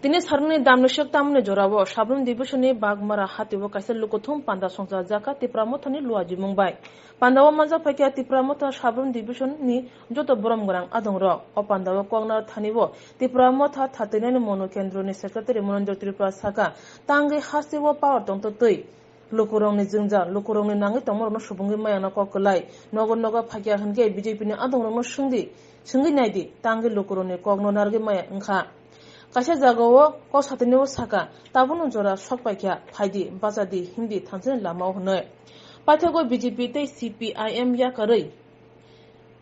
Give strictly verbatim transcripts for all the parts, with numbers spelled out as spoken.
Tini sarungni damni swk tamni jorao Sabrum Division ni Bagmara hatio kaisa lukuthum panda songchajak kha Tipra Mothani luajimung bai. Pandao manjak phaikha Tipra Motha Sabrum Division ni joto borom gwnang adongrok. O pandao koknar thani o Tipra Motha thatinani mono kendroni secretary Monenjo Tripura sakha, tangwi hasteo power tongtwtwi. Lukurokni jwngjal, lukurokni nangwi tongmarokno subungwi maya no kok kwlai. Nogo nogo phaikya hwnkhe B J P ni adongrokno swngdi, swngwi naidi, tangwi lukurokni kokno narwgwi maya wngkha. Kaisa jagao kok satinio sakha, tabukno jora sok paikha, phaidi, bachadi, himdi thansani lamao hwnwi. Paithago B J P tei C P I M yakarwi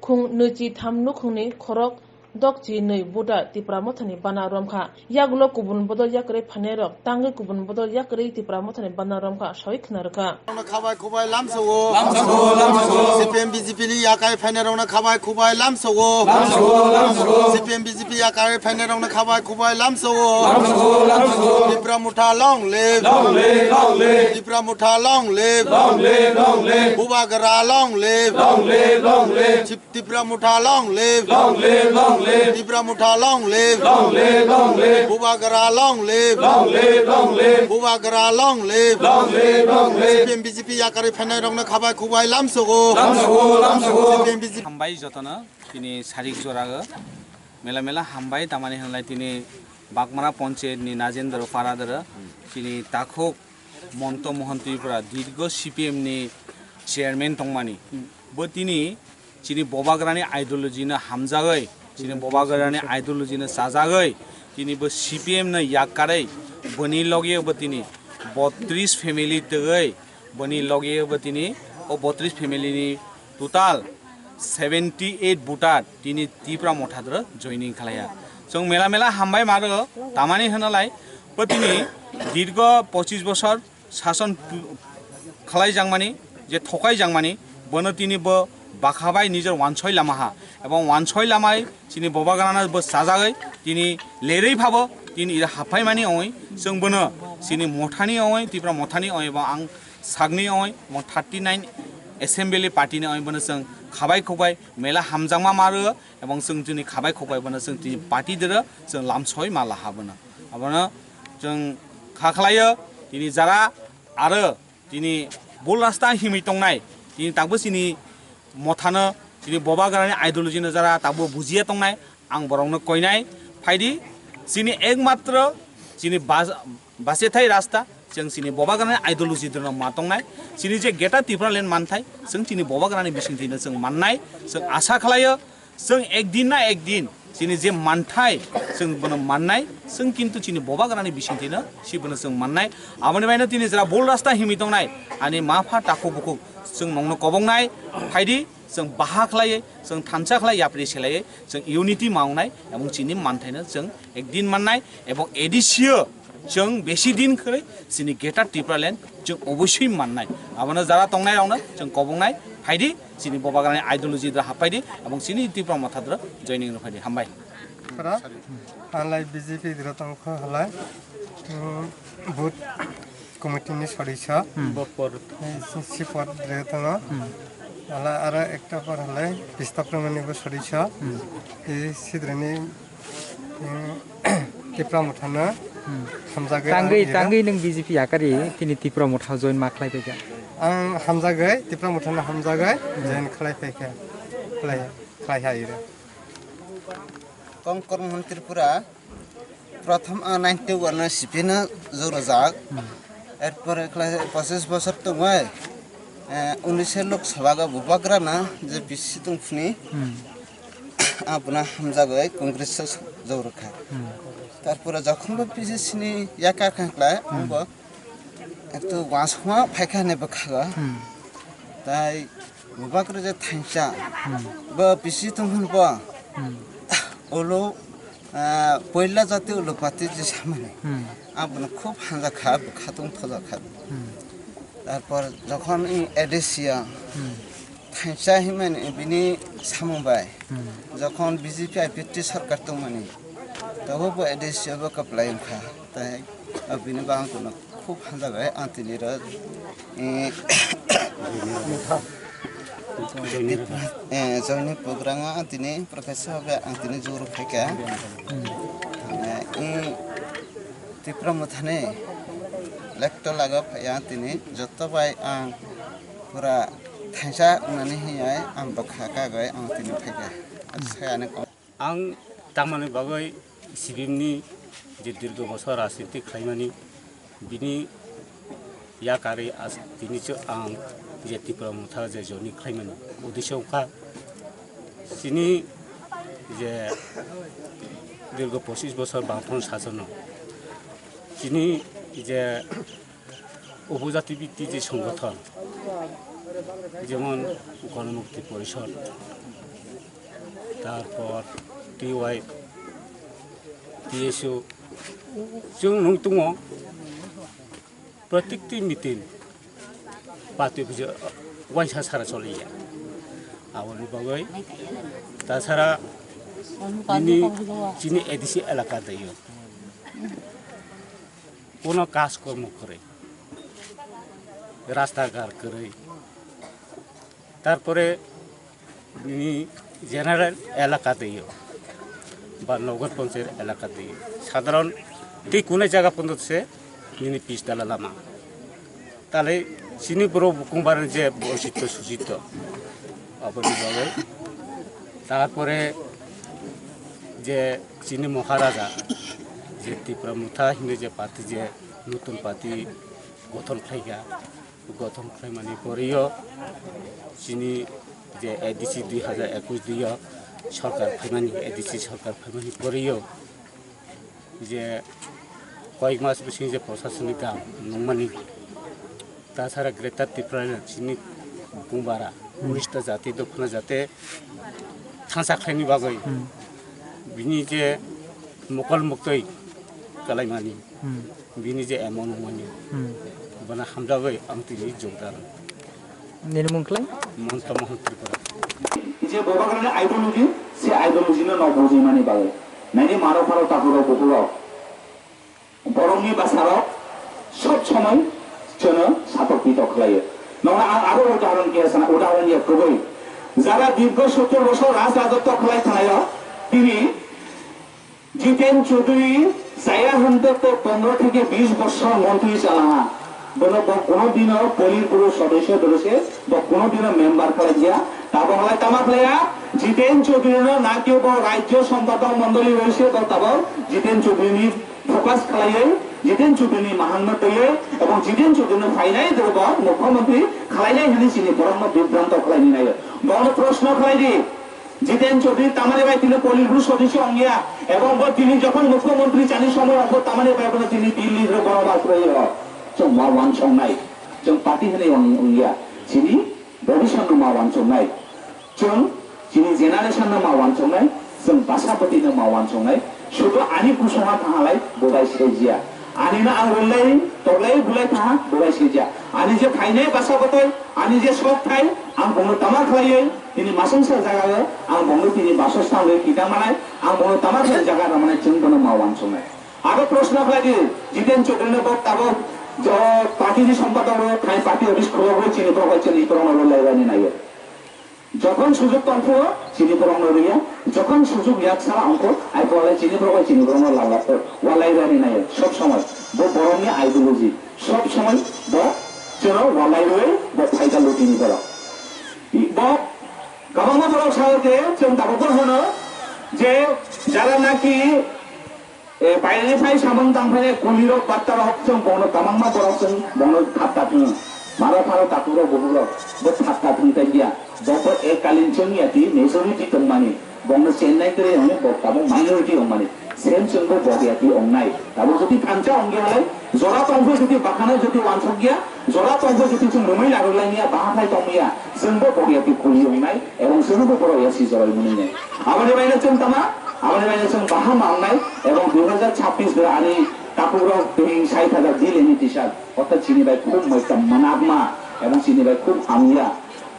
khung nwichi tham nukhungni khorok dokchi nwi buda Tipra Mothani bana romkha. Yagulo kubun bodol yakarwi phainairok tangwi kubun bodol yakarwi Tipra Mothani bana romkha sawi khna rwkha. Rokno khabai khubai lamsogo. Lamsogo, lamsogo. C P M B J P ni yakarwi phainairokno khabai khubai lamsogo. Lamsogo, lamsogo. C P M B J P yakarwi phainairokno khabai khubai lamsogo. Lamsogo, lamsogo. Tipra Motha long live. Long live, long live. Tipra Motha long live. Long live, long live. Bubagra long live. Long live, long live. Tipra Motha long live. Long live, long live. Tipra Motha long live. Long live, long live. Bubagra long live. Long live, long live. Bubagra long live. Long live, long live. C P M B J P yakarwi phainairokno khabai khubai lamsogo. Lamsogo, lamsogo. C P M B J P. Hambai jotono tini sarik jorago mela mela hambai tamani hwnlai tini Bagmara Panchayat ni Najendra Paradara tini takhuk Monto Mohan Tripura dirgo C P M ni chairman tongmani. Bo tini chini bobagrani ideology no hamjagwi, chini bobagrani ideology no chajagwi, tini bo C P M no yakkarwi, boni loge bo tini botris family twgwi, boni loge bo tini o botris family ni total seventy eight voter tini Tipra Motha doro joining khlaiya. Chwng mela mela hambai maro, tamani hwnalai bo tini dirgo pochis bosor sason pu-, khlaijakmani, je thokaijakmani, bono tini bo bakha bai nijor wansoi lama ha. Ebong wansoi lamai chini bobagrano bo chajagwi tini lerwi phabo tini ira haphaimani ongwi chwng bono chini mothani ongwi, Tipra Mothani ongwi, ebong ang sakni ongwi, mo thirty nine assembly party ni ongwi bono chwng khabai khukbai mela hamjakma maro, ebong chwng chini khabai khukbai bono chwng tini party doro chwng lamsoi ma laha bono. Abono chwng kha khlaio, tini jara aro tini bul rasta himwi tongnai, tini takbo chini mothano, chini bobagrani ideology no jara takbo bujiya tongnai, ang borokno koinai, phaidi, chini ekmatro chini bas-, basethai rasta, chwng chini bobagrani ideology dino ma tongnai, chini je Greater Tipraland manthai, chwng chini bobagrani bisingtwino chwng mannai, chwng asa khlaio, chwng ekdin na ekdin chini je manthai chwng bono mannai, chwng kintu chini bobagrani bisingtwino si bono chwng mannai. Aboni baino tini jera bul rasta himwi tongnai, ani ma pha takhuk bukhuk chwng nongno kobongnai, phaidi chwng baha khlaiwi, chwng thansa khlai yapri selaiwi chwng unity ma wngnai, ebong chini manthaino chwng ekdin mannai, ebong A D C o chwng besi din khwrwi chini Greater Tipraland chwng obosoi mannai. Abono jara tongnai rokno chwng kobongnai, phaidi chini bobagrani ideology dra haphaidi, ebong chini Tipra Motha dra joining rw phaidi. Hambai. Pra, halai B J P dra tongkho halai, um, booth committee ni sori sa. Hmm. Bopor. Sipor dra tongo. Hmm. Hala aro ekta por halai, pista promani bo sori sa. Hmm. E sidreni Hmm, Tipra Mothano Hmm. hamjagwi Tangwi, ang iro. Tangwi nwng B J P yakari tini Tipra Motha join ma khlai paikha? Ang hamjagwi, Tipra Mothano hamjagwi Hmm. join khlai paikha. Khlai, khlai ha iro. Kongkor Mohan Tripura, prothom ang ninety one no C P no jorojak. Hmm. Erpore khlai pochis bosor tongwi, eh, unise Lok Sabha go bubagrana je B C tongphini, Hmm. abono hamjagwi Congress o jok rwkha. Hmm. Tarpore jokhon bo B C C ni yakar kha khlai, Hmm. angbo ekto wansukma phaikha hinwi bwkhago. Hmm. Tai bubagra je thansa, Hmm. bo B C tongphano bo Hmm. ulo, ah, poila jati ulo party je samani. Hmm. Abono khub hamjakha, bwkha tong thojakha. Hmm. Tarpor jokhon i A D C o Hmm. thansa himani bini samung bai, Hmm. jokhon B J P I P T sarkar tongmani, tobo bo A D C o bo kwplai wngkha. Tai bini bagwi ang kuno khub hamjakha ang tini ro, eh, eh, joini program o ang tini professor bai ang tini juro phaikha. Hmm. Eh, eh, Tipra Mothani lekto lago phaiya tini joto bai ang pura thaisa wngnani hinyai ang bwkha kagwi ang tini phaikha. Aswk ani Ang tangmani bagwi sibimni je dirgo bosor rajniti khlaimani, bini yakarwi as-, tini chwng ang je Tipra Motha je join khlaimani uddesho wngkha, chini je dirgo pochis bosor bangthon sajono chini je উপজাতি ভিত্তিক যে সংগঠন, যেমন গণমুক্তি পরিষদ, তারপর TY, TSU, chwng nung tongo, প্রত্যেকটি মিটিং পাতি অফিসে ওয়াইসা ছাড়া চলে যায়। Aboni bagwi তাছাড়া chini, chini এডিসি এলাকা দেয় কোনো কাজকর্ম করে রাস্তাঘাট করে, তারপরে nini general elaka twiyo ba nogar panchayat elaka twiyo, sadharon tei kunai jaga pondo se nini pis dala lama. Tale chini borok bukhung barani je boisitto susitto aboni bagwi. Tarpore je chini Maharaja je Tipra Motha hinwi je party je nutun party gothon khlaikha, gothon khlaimani poreyo chini je ADC দুই হাজার একুশ দুইyo sorkar phaimani, ADC sorkar phaimani poreyo je koyek mas bising je proshasoni kam nungmani, tasara Greater Tipraland chini bumbara, উনিশটা জাতি, দক্ষিণা জাতি thansa khlaini bagwi bini je mokol muktwi kalaimani, bini je emon wngmani, bana hamjagwi ang tini jogdar. Nini mung khlai? Monto Mohan Tripura. Je Bobagrani ideology, se ideology no nok bujimani bagwi. Nini maro pharo takhurok bukhurok. Borokni bwsarok sob somoi chwngno satok pitok khlaio. Nono ang aro udahoron khe sana, udahoron ya kwbwi. Jara dirgo sottor bosor raj rajotw khlai thanaio, tini Jiten Chaudhary chaya hwnkhe to pondro theke bis bosor montri chalaha. Bono bo kono dino Politburo sodosyo dorose, bo kono dino member khlai ya. Tabo halai tama khlaiya, Jiten Chaudhary no na kebo rajyo sompadok mondoli roise, bo tabo Jiten Chaudhary ni focus khlaiwi Jiten Chaudhary ni mahang no twiwi ebong Jiten Chaudhary no phainai dorobo mukhyamantri khlainai hwnwi chini borok no bibranto khlaini naio. Bono proshno khlai di, Jiten Chaudhary tamani bai tini Politburo sodosyo wngya ebong bo tini jokhon mukhyamantri chani somoy wngkho tamani bai bono tini Delhi ro bono bas rwio. Chwng ma wansongnai, chwng party hwnwi wng-, wngya, chini bobiswt no ma wansongnai. Chwng chini generation no ma wansongnai, chwng bwsa bwtwi no ma wansongnai. Sudu ani kusuma thangalai bo bai sejya. Ani no ang rwlai toklai bulai tha bo bai sejya. Ani je phainai bwsa bwtwi, ani je sok thai, ang bono tama khlaiwi tini masungsa jaga o ang bono tini basostan rwi kita manai, ang bono tama khlai jaga rw manai chwng bono ma wansongnai. Aro proshno khlai di, Jiten Chaudhary no bo tabok jo party ni sompadok rw thai party office khulok rw chini borok bai chini borok no rwlai rani naio. Jokhon sujug tongphuo, chini borokno rwya, jokhon sujug yak sala ongkho, ai pore chini borok bai chini borokno lala walai rani naio, sob somoi. Bo borokni ideology, sob somoi bo chwngno walai rwi bo phaida lutini borok. Bo kwbangma borok sao je chwng tabukbo hwno je jara naki E, baireni phai samung tang phainai kulirok, battarok, chwng bono kwbangma borok chwng bono thapta thwng. Maro pharo takhurok, bubugrok, bo thapta thwng tei ya. Bo, bo ekkalin chwng ya di majority tongmani. Bono chennai kwrwi hwnwi bo tabuk minority wngmani. Same chwng bo bo ya di wngnai. Tabuk jodi thansa wngya halai, jora tongphuru jodi bakhano jodi wansuk ya, jora tongphuru jodi chwng romwi larwk lai ya, baha phai tong ya, chwng bo bo ya di kuli wngnai. Ebong chwngno bo borok ya si joroi mwnwi nai. Aboni baino chwng tama, aboni baino chwng baha mangnai, ebong dui hajar chhabbish de ani takhuk rok tei sait hajar di limitation, orthat chini bai khub moita manakma, ebong chini bai khub hamya.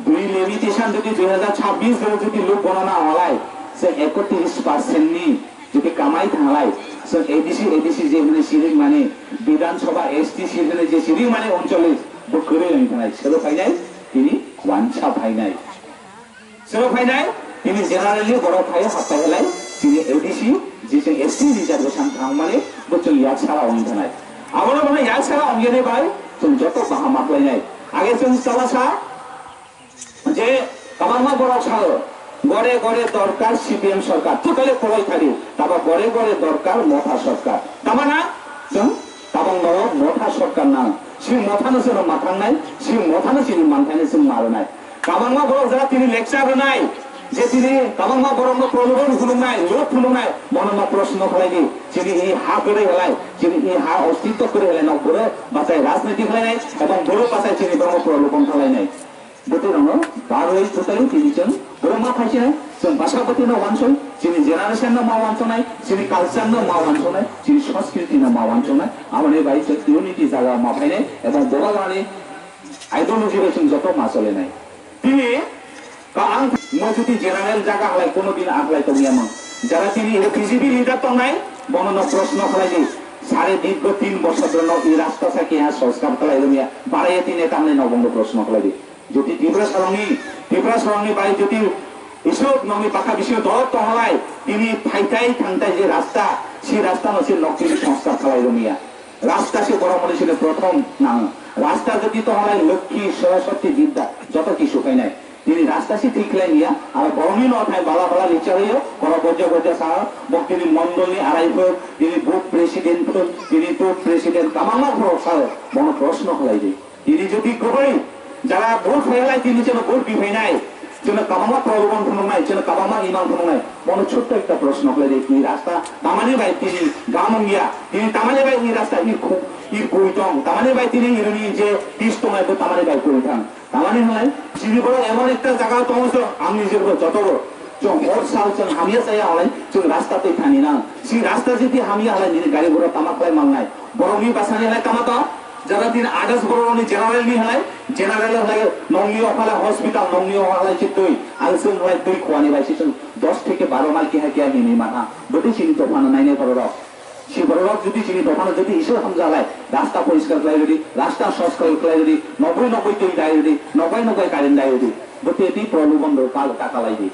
Dui limitation jodi dui hajar chhabbish de jodi luk gonona halai, se ekotris percent ni jodi kamai thanglai, se A D C, A D C je hwnwi siring mani, Bidhan Sabha S T C hwnwi je siring mani uncholish, bo kwrwi wng thanai, sero phainai, tini wansa phainai. Sero phainai, tini generally borok phai haptai halai, Chini A D C, je chwng S T reservation thangmani, bo chwng yak sara wng thanai. Abono bono yak sara wng yani bai, chwng joto bahama khlainai. Age chwng chala sa, je kwbangma borok sao, gore gore dorkar C P M sorkar, totally kwlai thari, tabo gore gore dorkar Motha sorkar. Tamana chwng tabang no Motha sorkar nang. Si Motha no chwng ma thangnai, si Motha no chini manthaino chwng ma rwnai. Kwbangma borok jara tini lecture rwnai, je tini kwbangma borokno prolobon phunuknai, lob phunuknai, bono no proshno khlai di. Chini i ha kwrwi halai, chini i ha ostitto kwrwi halai no bwrwi bachai rajniti khlainai, ebong bwrwi bachai chini borokno prolobon khlainai. Bwtwi rokno barwi kwtwi tini chwng borok ma phaisinai, chwng bwsa bwtwi no wansoi, chini generation no ma wansonai, chini culture no ma wansonai, chini sanskriti no ma wansonai, aboni bai chwng unity jaga ma phainai, ebong borok rani ideology bai chwng joto ma cholenai. Tini ka ang mo jodi general jaga halai kono din aklai tongya mang. Jara tini iro B J P leader tongnai, bono no proshno khlai di. Sare dirgho tin bosor no i rasta sa keha sanskar khlai rwmya, baraya tini tamni no bono proshno khlai di. Jodi Tripura sarongni, Tripura sarongni bai jodi isuk nongni baka bisio dol tonghalai, tini phaitai thangtai je rasta, si rasta no se nok tini sanskar khlai rwmya. Rasta se borok mani sini prothom nang. Rasta jodi tonghalai Lokhi, Saraswati, Bidya, joto kisu khainai. Tini rasta se thik khlai niya, aro borokni no thai bala bala lecture hoyo, borok bojya bojya sa, bo tini mondolni arai phuk, tini booth president phuk, tini booth president kwbangma borok sa, bono proshno khlai di. Tini jodi kwbwi jara vote phailai tini chwngno vote biphainai, chwngno kwbangma prolobon phunuknai, chwngno kwbangma imang phunuknai, bono chotto ekta proshno khlai di, i rasta tamani bai tini gamung ya, tini tamani bai i rasta i khu-, i kui tong, tamani bai tini ironi je pis tongnai bo tamani bai kui thang. Tamani hwnlai, chini borok emon ekta jaga tongo chwng, ang nijebo jotobo. Chwng hor sal chwng hamya chaya hwnlai, chwng rasta twi thani nang. Si rasta jiti hamya hwnlai nini gari gura tama khlai malnai. Borokni bwsani hwnlai tama tong, jara din adas borokni general ni hwnlai, general hwnlai nongni okhala hospital, nongni okhala se twi, ang chwng hwnlai twi khowani bai se chwng dos theke baro mal keha keha himwi mano. Bwtwi chini dophano nainai bororok. Si bororok jodi chini dophano jodi Isor hamjalai, rasta poriskar khlai rwdi, rasta sanskar khlai rwdi, nokbai nokbai twi dai rwdi, nokbai nokbai current dai rwdi, bwtwi twi prolobon rok pal kaka lai di.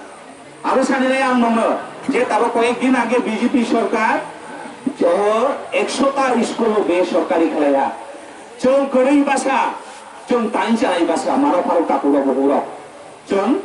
Abo sani lai ang nokno, je tabok koyek din age B J P sorkar, o ekso ta school o besorkari khlaiya. Chwng kwrwi basa, chwng tain chanai basa, maro pharo takurok bukurok. Chwng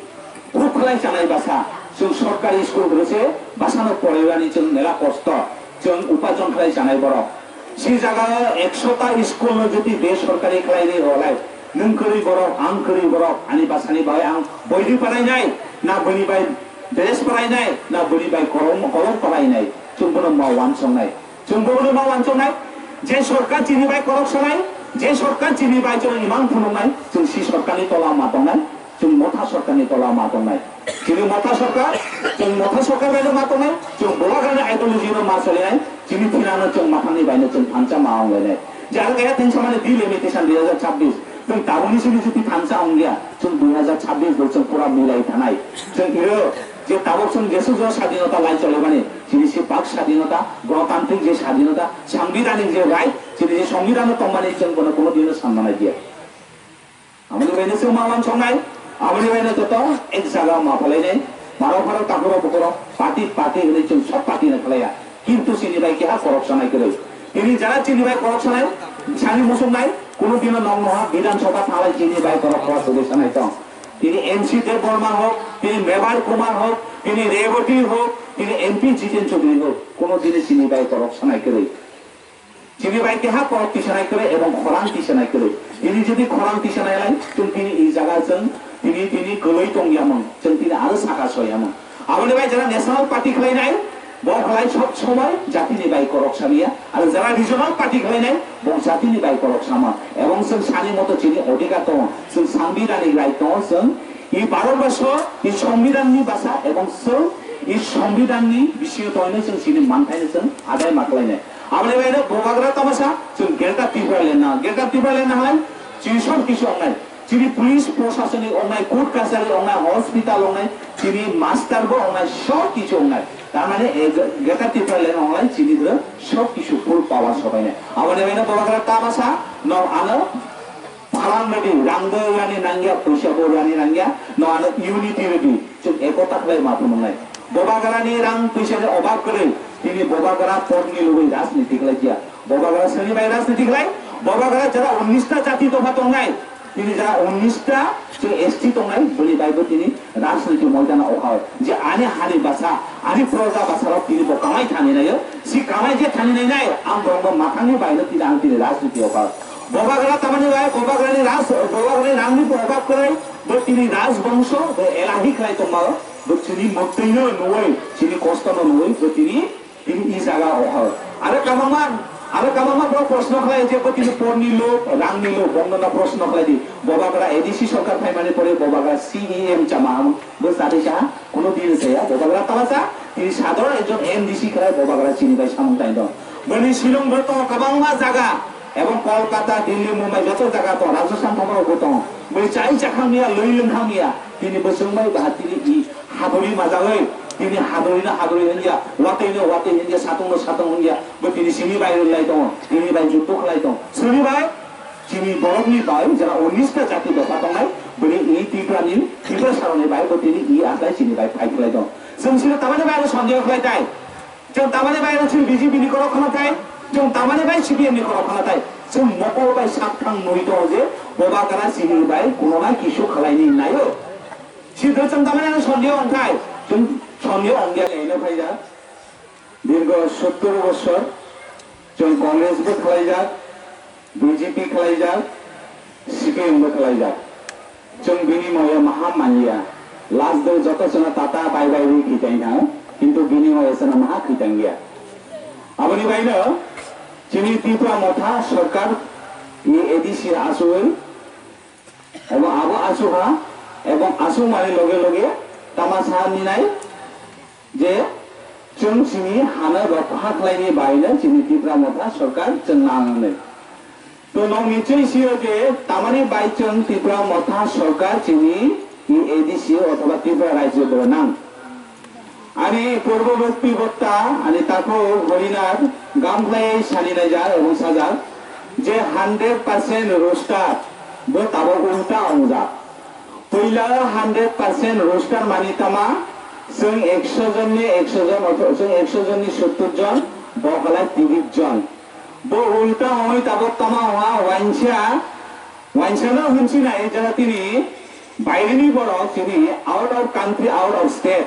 khuk khlai chanai basa, chwng sorkari school rwse bwsano poriwani chwng mela kosto, chwng upajon khlai chanai borok. Si jaga ekso ta school no jodi besorkari khlai ri rwlai, nwng kwrwi borok, ang kwrwi borok, ani bwsani bai ang boiri parainai, na bwini bai dress parainai, na bwini bai kolom, kolom parainai, chwng bono ma wansongnai. Chwng bono ma wansongnai, je sorkar chini bai korok sanai, je sorkar chini bai chwng imang phunuknai, chwng si sorkarni tola ma tongnai, chwng Motha sorkarni tola ma tongnai. Chini Motha sorkar, chwng Motha sorkar bai ma tongnai, chwng Bulagrani ideology no ma solinai, chini thinano chwng mathangni baino chwng thansa ma wnglainai. Je ang kaya thansa mane delimitation dui hajar chabbish, chwng tabukni simi jodi thansa wngya, chwng dui hajar chabbish bo chwng pura milai thanai. Chwng iro je tabuk chwng jesu jo sadinota lai cholemani, chini si bak sadinota, gonotantrik je sadinota, sangbidhanik je right, chini je songbidhano tongmani chwng bono kono dino sanna nai dia. Amoni baino chwng ma wansongnai, amoni baino joto ek jaga ma phalainai, maro pharo takhuro bukhuro, party party hwnwi chwng sob party no khlaiya. Kintu chini bai keha korok sanai kwrwi. Tini jara chini bai korok sanai, sani muchungnai, kono dino nong noha Bidhan Sabha thalai chini bai korok khwa sugwi sanai tong. Tini M C Debbarma hok, tini Mebar Kumar hok, tini Revati hok, tini M P Jiten Chaudhary hok, kono dino chini bai korok sanai kwrwi. Chini bai keha korok tisanai kwrwi ebong khorang tisanai kwrwi. Tini jodi khorang tisanai lai, chwng tini i jaga chwng tini, tini kwlwi tong yamung, chwng tini aro saka so yamung. Aboni bai jara National Party khlainai, bo khlai sob somoi jatini bai korok samiya. Aro jara Regional Party khlainai, bo jatini bai korok sama. Ebong chwng sani moto chini odhikar tongo, chwng sangbidhanik right tongo, chwng i Bharat Borsho, i Songbidanni basa, ebong chwng i Songbidanni bisingo tongwi chwng chini manthaino chwng adai ma khlainai. Aboni baino bubagra tamasa, chwng Greater Tipraland na, Greater Tipraland na hai, chini sob kisu ongnai. Chini police proshasoni ongnai, court kachari ongnai, hospital ongnai, chini master bo ongnai, sob kisu ongnai. Tar mane, e, Greater Tipraland ongnai, chini bwrwi sob kisu full power sobainai. Aboni baino bubagra tamasa, no ano phalang ready, rang bo rani nangya, puisa bo rani nangya, no ano unity ready, chwng ekota khlai ma phunuknai. Bobagrani rang puisani obab kwrwi, tini Bobagra porni lugwi rajniti khlai kya. Bobagra sani bai rajniti khlai, Bobagra jara unnish ta jati dopha tongnai, tini jara unnish ta je S T tongnai, bini bai bo tini rajniti moidana okha. Je ani hani basa, ani proja basa rok tini bo kamai thani nayo, si kamai je thani nai nai, ang borok bo mathangni bai no tini ang tini rajniti okha. Bobagra tamani bai, Bobagrani raj, Bobagrani rangni bo obab kwrwi, bo tini rajbongso, bo elahi khlai tongma, bo chini moktwi no nuwi, chini kosto no nuwi, bo tini Tini i jaga o hor. Aro kabangma, aro kabangma borok proshno khlai je bo tini porni lok, rangni lok, bongno no proshno khlai di. Bobagra A D C sorkar phaimani pore Bobagra C E M chama ham bo chadi cha, kuno din se ya, Bobagra tala cha, tini sador ekjon M D C khlai Bobagra chini bai samung tai dong. Bini silong bo to kabangma jaga, ebong Kolkata, Delhi, Mumbai joto jaga to, Rajasthan thangma bo tong. Bini chai chakhang ya, loi lwng khang ya, tini bo chwng bai baha tini i Haduri majagwi, tini haduri no haduri hwnjak, watwi no watwi hwnjak, satung no satung hwnjak, bo tini sini bai rwlai tongo, tini bai juddo khlai tongo. Sini bai, chini borokni bai, jera unnish ta jati dopha tongnai, bini i Tripura ni, Tripura saroni bai, bo tini i aslai chini bai fight khlai tongo. Chwng sini tamani bai no sondeho khlai tai. Chwng tamani bai no chini B J P ni korok khna tai. Chwng tamani bai C P M ni korok khna tai. Chwng mokol bai sak thang nui tongo je, Bobagra chini bai, kuno na kisu khlai ni nayo. Sidro chwng tamani ano sondeho wngkhai, chwng sondeho wngya le ino phaijak. Dirgo sottor bosor chwng Congress bo khlaijak, B J P khlaijak, C P M bo khlaijak. Chwng bini moya maha manya. Last day joto chwngno tata bai bai ri khitang thang, kintu bini moya chwngno maha khitang ya. Aboni baino chini Tipra Motha Sarkar ni A D C asugwi Abo, abo asukha, ebong asukmani loge loge tama sa ninai je chwng chini hano rokha khlaini baino chini Tipra Motha Sarkar chwng nangnai. To nokni chwi sio je tamani bai chwng Tipra Motha Sarkar chini A D C othoba Tripura Rajyo bo nang. Ani purbo bukti botta, ani takhuk Horinath gamkhlai sani naijak ebong sajak je hundred percent roaster bo tabok ulta ongjak. Puila hundred percent roaster mani tama, chwng ekso jonni ekso jon, otho-, chwng ekso jonni sottor jon, bo khlai tirish jon. Bo ulta ongwi tabok tama wngha wainsa, wainsa no hwnchi nai jara tini baireni borok chini out of country, out of state.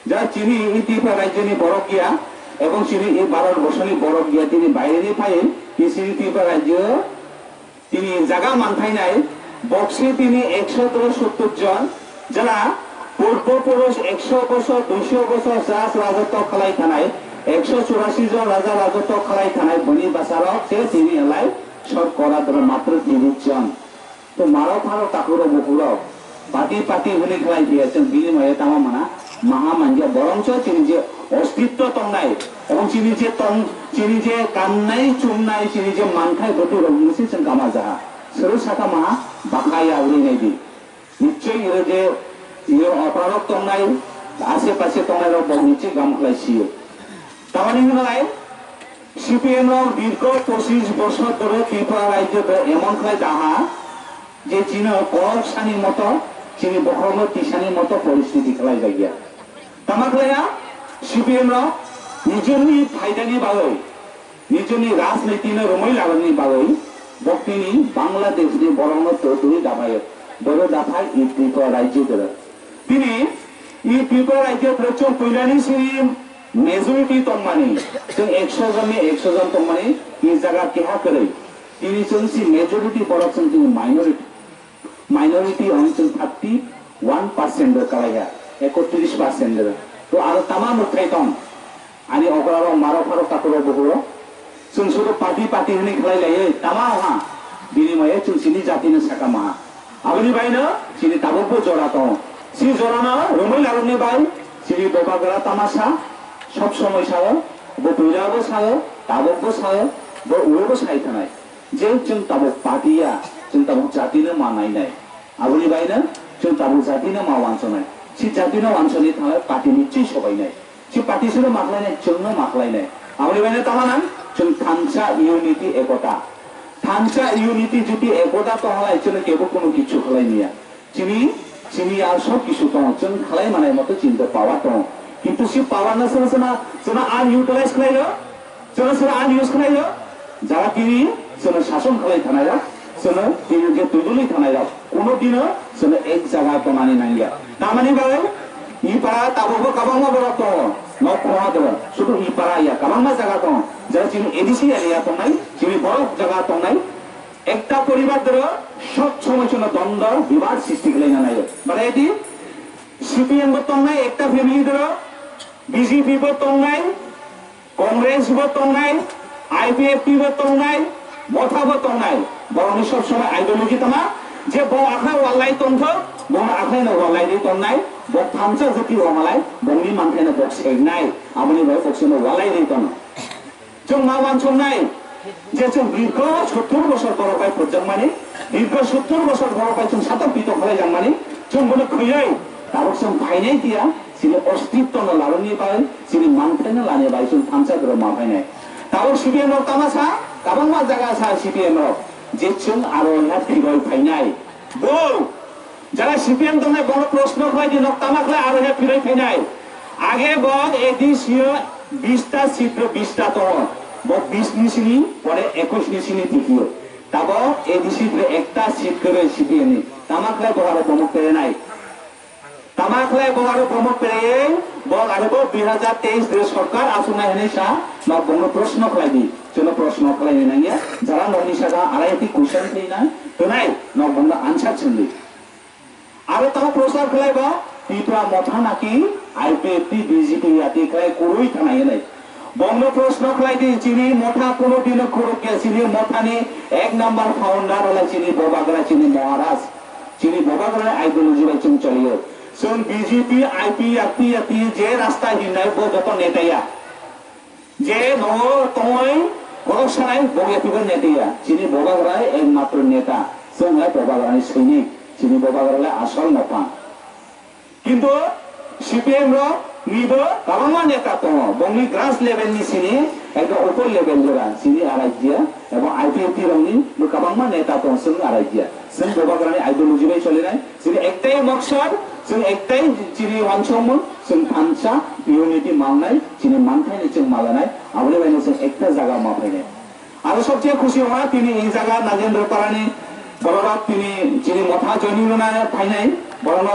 Ja chini i Tripura rajyoni borok ya, ebong chini i Bharat borsoni borok ya, tini baireni phai, i chini Tripura rajyo, tini jaga manthainai, bokse tini ekso dos sottor jon, jara purbo purush ekso bosor, duiso bosor raj rajotw khlai thanai, ekso churasi jon raja rajotw khlai thanai, boni bwsarok se tini elai shokora doro matro tirish jon. To maro pharo takhurok bukhurok, party party hwnwi khlai phiya chwng bini maya tama mana, maha manya, borongso chini je ostitto tongnai, ebong chini je tong, chini je kannai chumnai, chini je manthai bwtwi rok mungsi chwng kama jaha. Swrwng saka maha bakha ya uri nai di. Nichoi iro je iro oprarok tongnai, ashe pashe tongnai rok bo nichoi gam khlai sio. Tamani hwnalai, C P M rok dirgo pochish bosor dhore Tripura rajyo bo emon khlai daha je chino korok sani moto, chini bokhorokno tisani moto poristiti khlai jakya. Tama khlaiya C P M rok nijorni phaidani bagwi, nijorni rajnitino romwi labrani bagwi boktini Bangladeshni borokno totwi daphaio. Boro daphai i Tripura rajyo dhore. Bini i Tripura rajyo borok chwng puilani simi majority tongmani, chwng ekso jonni ekso jon tongmani, i jaga keha kwrwi. Tini chwng si majority borok chwng tini minority. Minority hwn chwng thirty one percent rok kalaiha, ekotris percent rok. To aro tama mwthai tong. Ani okra rok, maro pharo, takuro buhuro. Chwng sudu party party hwnwi khlai laiwi tama ha. Bini moye chwng chini jati no saka maha. Aboni bai no chini tabuk bo jora tongo. Si jora no romwi larokni bai chini Bobagra tamasa sob somoi sao, bo puila bo sao, tabuk bo sao, bo ulo bo sai thanai. Je chwng tabuk party ya, chwng tabuk jati no ma nainai. Aboni bai no chwng tabuk jati no ma wansonai. Si jati no wansoni thanglai party ni chwi sobainai. Si party sino ma khlainai, chwngno ma khlainai. Aboni bai no tama nang, chwng thansa unity ekota. Thansa unity jodi ekota tonghalai, chwngno kebo kono kichu khlai niya. Chini, chini ya sob kisu tongo, chwng khlai manai moto chini to power tongo. Kintu si power no sono sono sono unutilize khlai rw, sono sono unuse khlai rw. Jara tini sono sason khlai thanai rw, sono tini je tudului thanai rw, kuno dino sono ek jaga tonani nangya. Tamani bagwi i para tabukbo kabangma borok tongo, nok khorma doro, sudu i para ya kabangma jaga tongo. Jara chini A D C area tongnai, chini borok jaga tongnai, ekta poribar doro sob somoi sono dondor bibad sristi khlai nanai. Bara edi C P M bo tongnai, ekta family doro B J P bo tongnai, Congress bo tongnai, I P F T bo tongnai, Motha bo tongnai. Borokni sob somoi ideology tama je bo akhai walai tongthok, bo akhai no walai ri tongnai, bo thamsa jati rok malai, bongni manthai no bok sengnai, aboni bai bok seno walai ri tong. Chwng ma wansuknai je chwng dirgho sottur bosor borok bai phutjakmani, dirgho sottur bosor borok bai chwng satok pitok khlaijakmani, chwng bono khwiwi tabuk chwng phainai tiya, chini ostitto no larwkni bai, chini manthaino lani bai chwng thansa borok ma phainai. Tabuk C P M rok tama sa, kabangma jaga sa C P M rok je chwng aro ya phiroi phainai. Bo Jara C P M tongnai bono proshno khlai di, nok tama khlai aro he phiroi phainai. Age bo A D C o bista seat ro bista tongo. Bo bis ni sini pore ekush ni sini tikio. Tabo A D C re ekta seat kore C P M ni. Tama khlai bo aro bomok perenai. Tama khlai bo aro bomok pereyeng, bo aro bo dui hajar teis re sorkar asuknai hinwi sa, nok bono proshno khlai di. Chwngno proshno khlai ni nangya. Jara nokni saka arai ti question khlai na, tonai nok bono answer chwng di. Aro tamo prochar khlai ba, Tipra Motha naki I P F T B J P yati khlai kwrwi thanai hinwi. Bongno proshno khlai di, chini Motha kuno dino kwrwk ya, chini Mothani ek number founder wala chini Bobagra, chini Maharaj. Chini Bobagra ideology bai chwng cholio. Chwng B J P I P F T yati je rasta hinai bo joto neta ya. Je nogo tongoi borok sanai bo ya pibar neta ya. Chini Bobagrai ekmatro neta. Chwng hai Bobagrani sainik. Chini Bobagra lai asol nokha. Kintu C P M rok nibo kabangma neta tongo. Bongni grass level ni sini ekdom upor level jora. Chini araijia. Ebo I P F T rokni bo kabangma neta tongo. Chwng araijia. Chwng Bobagrani ideology bai solinai. Chini ektai maksad, chwng ektai chini wansongmung, chwng thansa, unity mangnai, chini manthaini chwng malanai, aboni baino chwng ekta jaga ma phainai. Aro sobse khusi wngma tini e jaga Nagendra Parani bororok tini chini Motha joining rwna phainai, borokno